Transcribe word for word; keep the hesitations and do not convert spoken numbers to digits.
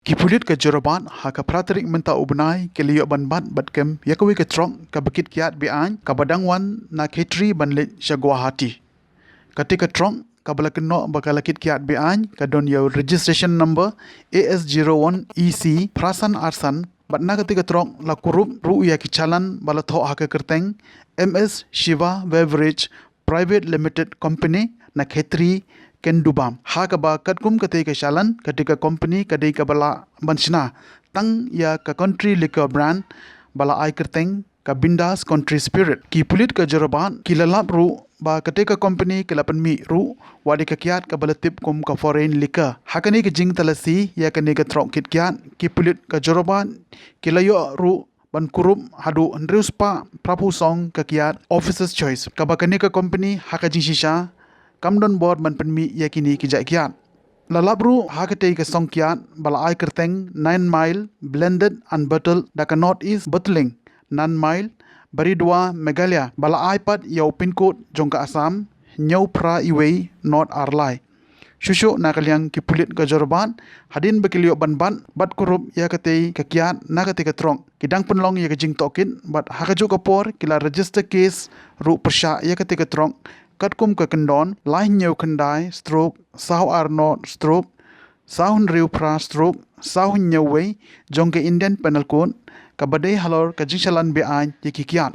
Ki pulit ka Jorabat ha ka phra tarik mynta u bnai ki la ïoh ban bat bad kem ïa kawei ka trok kaba kit kiad be-aiñ kaba dang wan na Khetri ban leit sha Guwahati. Kata ka trok kaba la kynnoh ba ka la kit kiad be-aiñ ka don ïa u registration number A S zero one E C phra san ar san, bad na kata ka trok la kurup ruh ïa ki challan ba la thoh ha ka kyrteng M S Shiva Beverage Private Limited Company na Khetri, Kendubam. Ha kaba katkum kata ka challan, kata ka company ka dei kaba lah ban shna tang ïa ka country liquor brand ba la ai kyrteng ka Bindas Country Spirit. Ki pulit ka Jorabat ki la lap ruh ba kata ka company ki la pynmih ruh wat ïa ka kiad kaba la tip kum ka foreign liquor. Ha kane ka jingtalasi ïa kane ka trok kit kiad, ki pulit ka Jorabat ki la ïoh ruh ban kurup haduh hynriew spah phra phew song ka kiad Officer's Choice, kaba kane ka company ha ka jingshisha kam don bor ban pynmih ïa kine ki jait kiad. La lap ruh ha katei ka song kiad ba la ai kyrteng Nine Mile Blended and Bottled da ka North East Bottling, Nine Mile, Baridua, Meghalaya, ba la ai pat ïa u pin code jong ka Assam hynñiew phra wei nod ar lai. Shuh shuh na ka liang ki pulit ka Jorabat, hadien ba ki la ïoh ban bat bad kurup ïa katei ka kiad na katei ka trok, ki dang pynlong ïa ka jingtohkit bad ha kajuh ka por ki la register case ruh pyrshah ïa katei ka trok katkum ka kyndon lai hynñiew khyndai stroke saw ar nod stroke saw hynriew phra stroke saw hynñiew wei jong ka Indian Penal Code, kaba dei halor ka jingchallan be-aiñ ïa ki kiad.